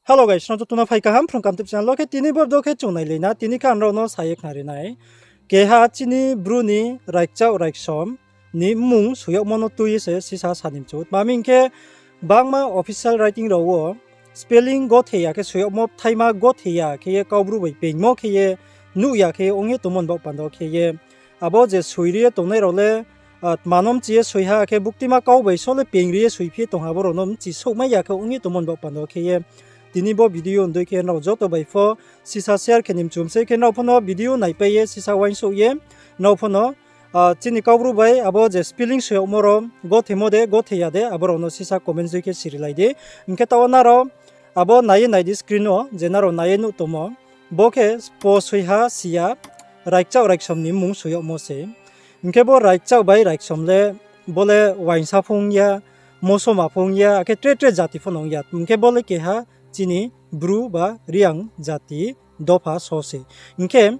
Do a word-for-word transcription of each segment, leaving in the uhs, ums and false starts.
Hello guys, nrao joto no phai kaham Phrung Kamtip channel wo. Khe tini bo video khe chung nailai na, tini khe ang nrao no sa ye khnari nai. Keha chini Bru ni raikchaoh raiksom ni mmung soi yagmo no tui ye se sisa sa ni mchu. Tma hing khe, bangma official writing rao wo spelling gothe ya khe soi yagmo, bthaima gothe ya khe ye Kaubru bai peingmo khe ye nuh ya khe ye ong ye tongmo ni baoh panda wo khe ye, abo je soi ri ye tongnai rao le, tma no mchi ye soi ha khe, buktima kau bai so le peing ri ye soiphi ye tong ha, abo rao no mchi souhmai ya khe ong ye tongmo ni baoh panda wo khe ye, tini bo video ni dei khe nrao joto bai pho sisa share khe ni mchu mi sei. Khe nrao pho no video naipai ye sisa uaingsouh ye, nrao pho no chini Kaubru bai abo je spelling soi yagmo rao gothemo de gothe ya de, abo rao no sisa comments dei khe sirilai di. Hing khe taoh wo nrao abo nai ye nai di screen wo, je nrao nai ye nuh tongmo, bo khe po soi ha si ya, raikchaoh raiksom ni mmung soi yagmo se. Hing khe bo raikchaoh bai raiksom le, bo le uaingsa pho ong ya, mosoma pho ong ya, akhe tre tre jati pho no ong ya. Hing khe bo le keha chini Bru ba Reang jati dopha so se. Hing khe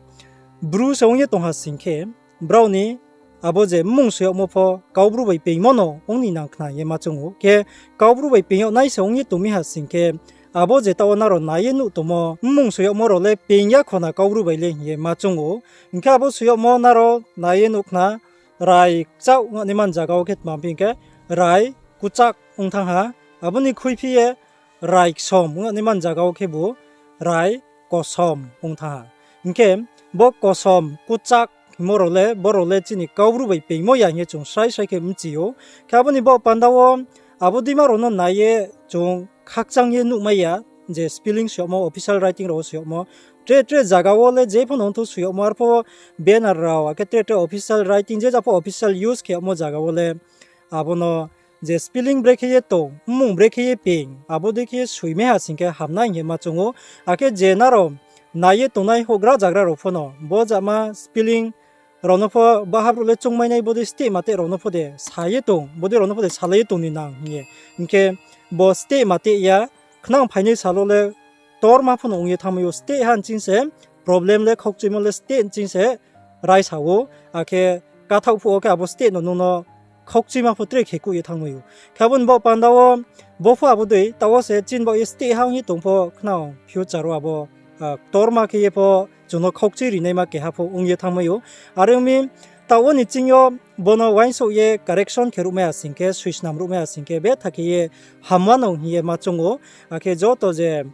Bru se ong ye tong ha sing khe, brao ni abo je mmung soi yagmo pho Kaubru bai peingmo no ong ni nang khna hing ye ma choung ou. Khe Kaubru bai peing yag nai se ong ye tong mi ha sing khe, abo je taoh wo nrao nai ye nuh tongmo mmung soi yagmo rao le peing ya khona Kaubru bai le hing ye ma choung ou. Hing khe abo soi yagmo nrao nai ye nuh khna, raikchaoh ong naima ni zaga wo khe tma phi hing khe, rai kuchak ong thanng ha. Abo ni khuiphi ye raiksom ong naima ni zaga wo khebu rai kosom ong thanng ha. Hing khe bo kosom, kuchak hingmo rao le, bo rao le chini Kaubru bai peingmo ya hing ye chung srai srai khe mchi ou. Khe abo ni baoh panda wo abo deima rao no nai ye chung khakchang ye nuhmai ya, je spelling soi yagmo, official writing rao wo soi yagmo. Tre tre zaga wo le je pho no ongthou soi yagmo, arpho banner rao, akhe tre tre official writing, je ja pho official use khe yagmo zaga wo le, abo no je spelling brekhe ye tong, mmung brekhe ye peing, abo dei khe ye soimai ha sing khe hamnai hing ye ma choung ou. Akhe je nrao nai ye tongnai houhgra zagra rao pho no, bo jama spelling rao no pho bahar rao le choungmai nai, bodei steh mateh rao no pho de sa ye tong, bodei rao no pho de salai ye tong ni nang hing ye. Hing khe bo steh mateh ya, khnang phainai sal wo le ktorma pho no ong ye thanngmai ou, steh ha nching se problem le khaukchuimo le steh nching se raisa ou, akhe kathaoh phuh wo khe abo steh no nung no khaukchuima pho tre khekuh ye thanngmai ou. Khe abo ni baoh panda wo, bo pho abo dei, taoh wo se chini baoh ye steh ha ong ye tong pho khnang future wo abo ktorma khe ye pho chung no khaukchui rinaima keha pho ong ye thanngmai ou. Are ong mi, taoh wo ni ching yo bo no uaingsouh ye correction khe ruhmai ha sing khe, soisnam ruhmai ha sing khe, betha khe ye hamma no hing ye ma choung ou. Akhe joto je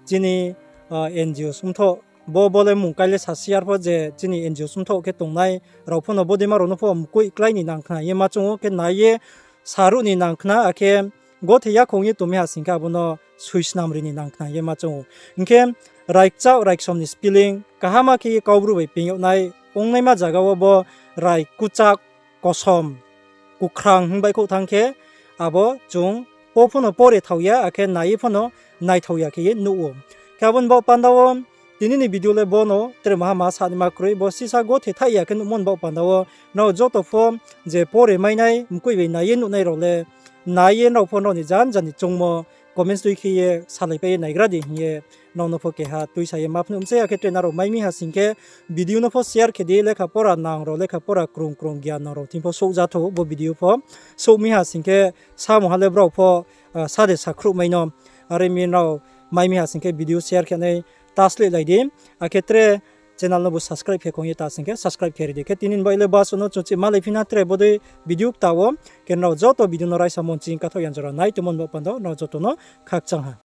chini NGOs mthoh, bo bo le mmung kái le sasi, arpho je chini NGOs mthoh khe tongnai rao pho no bodeima rao no pho mkoih klái ni nang khna hing ye ma choung ou. Khe nai ye saruh ni nang khna, akhe gothe yakhong ye tongmai ha sing khe abo no soisnam ri ni nang khna hing ye ma choung ou. Hing khe raikchaoh raiksom ni spelling kaham khe ye Kaubru bai peing yag nai ongnaima zaga wo bo rai kuchak, kosom, kukhrang hing baihkhouh thanng khe, abo chung po pho no pore thao ya, akhe nai ye pho no naithao ya khe ye nuh ou. Khe abo ni baoh panda wo tini ni video le bo no tre maha ma sa naima kroi, bo sisa gothe thaih ya khe nuhmo ni baoh panda wo nrao joto pho je pore mai nai, mkoih bai nai ye nuhnai rao le, nai ye nrao pho nrao ni jan jan ni choungmo comments dei khe ye salaipai ye naigra di hing ye nrao no pho keha tuisa ye ma phnuh mi sei. Akhe tre nrao mai mi ha sing khe video no pho share khe di, lekha pora nang rao, lekha pora krung krung gian nang rao thing pho souhja thou bo video pho. Souh mi ha sing khe samung ha le brao pho sa de sakhruhmai no. Are mi nrao mai mi ha sing khe video share khe nai ta slehlai di. Akhe tre channel no bo subscribe khe khong ye ta sing khe subscribe khe ri di. Khe tini ni baoh le basuh no chung chih malai phi na tre bodei video kta wo. Khe nrao joto video no raisa monching kathaoh yan jora nai tongmo ni baoh panda wo nrao joto no khakchang ha.